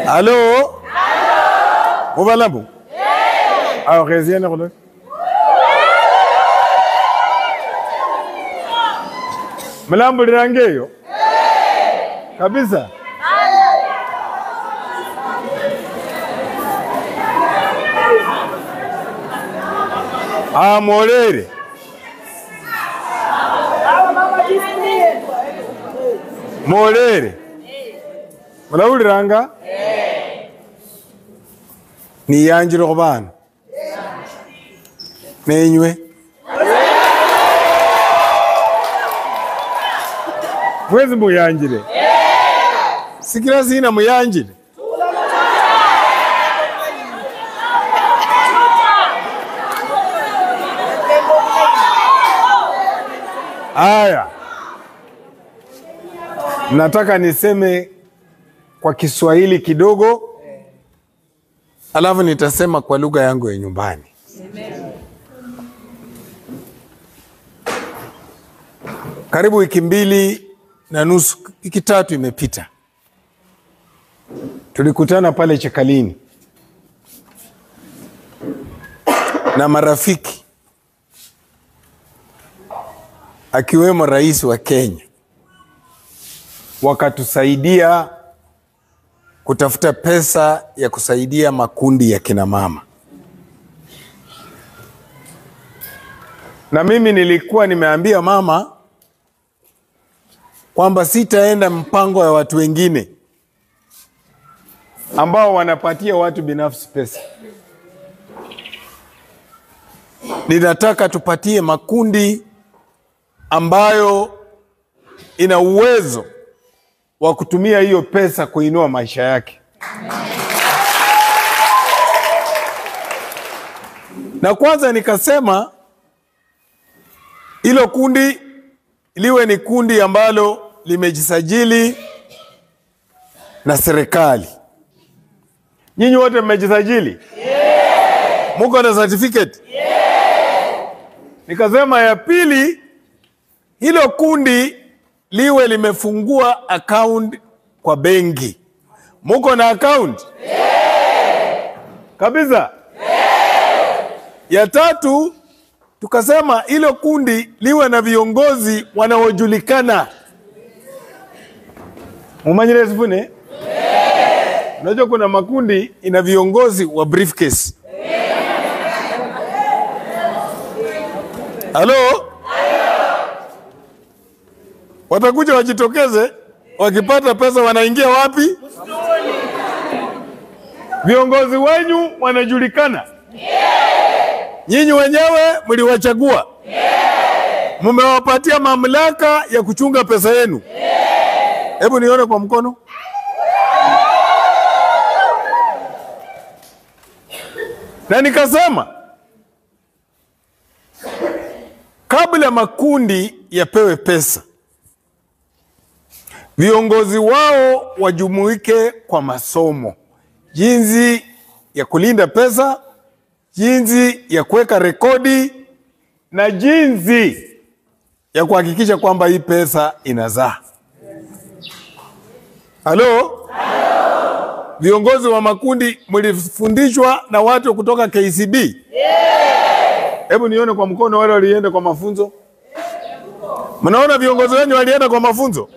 Halo? Mubalamu? Ayo reziene kholo. Mlambuliranga eyo? Kabisa? Ah, molere. Molere. Mulawuliranga? Niyanjire khubana. Nenywe. Mwezi muyanjire. Sikira sina muyanjire. Aya. Nataka niseme kwa Kiswahili kidogo, alafu nitasema kwa lugha yangu ya nyumbani. Karibu wiki 2.5, wiki 3 imepita. Tulikutana pale Chekalini na marafiki, akiwemo rais wa Kenya. Wakatusaidia kutafuta pesa ya kusaidia makundi ya kina mama. Na mimi nilikuwa nimeambia mama kwamba sitaenda mpango ya watu wengine ambao wanapatia watu binafsi pesa. Ninataka tupatie makundi ambayo ina uwezo wa kutumia hiyo pesa kuinua maisha yake. Na kwanza nikasema hilo kundi liwe ni kundi ambalo limejisajili na serikali. Nyinyi wote mmejisajili? Yeah. Muko na certificate? Yeah. Nikasema ya pili, hilo kundi liwe limefungua account kwa benki. Muko na account? Yeah. Kabisa? Yeah. Ya tatu, tukasema hilo kundi liwe na viongozi wanaojulikana. Mumanyire sifune? Yeah. Unajua kuna makundi ina viongozi wa briefcase. Halo? Watakuja wajitokeze, wakipata pesa wanaingia wapi? Viongozi wenyu wanajulikana. Nyinyi wenyewe mliwachagua. Mmewapatia mamlaka ya kuchunga pesa yenu. Hebu nione kwa mkono. Na nikasema kabla makundi yapewe pesa, viongozi wao wajumuike kwa masomo, jinsi ya kulinda pesa, jinsi ya kuweka rekodi na jinsi ya kuhakikisha kwamba hii pesa inazaa. Halo? Viongozi wa makundi mlifundishwa na watu kutoka KCB? Hebu nione kwa mkono wale walienda kwa mafunzo. Mnaona viongozi wenu walienda kwa mafunzo?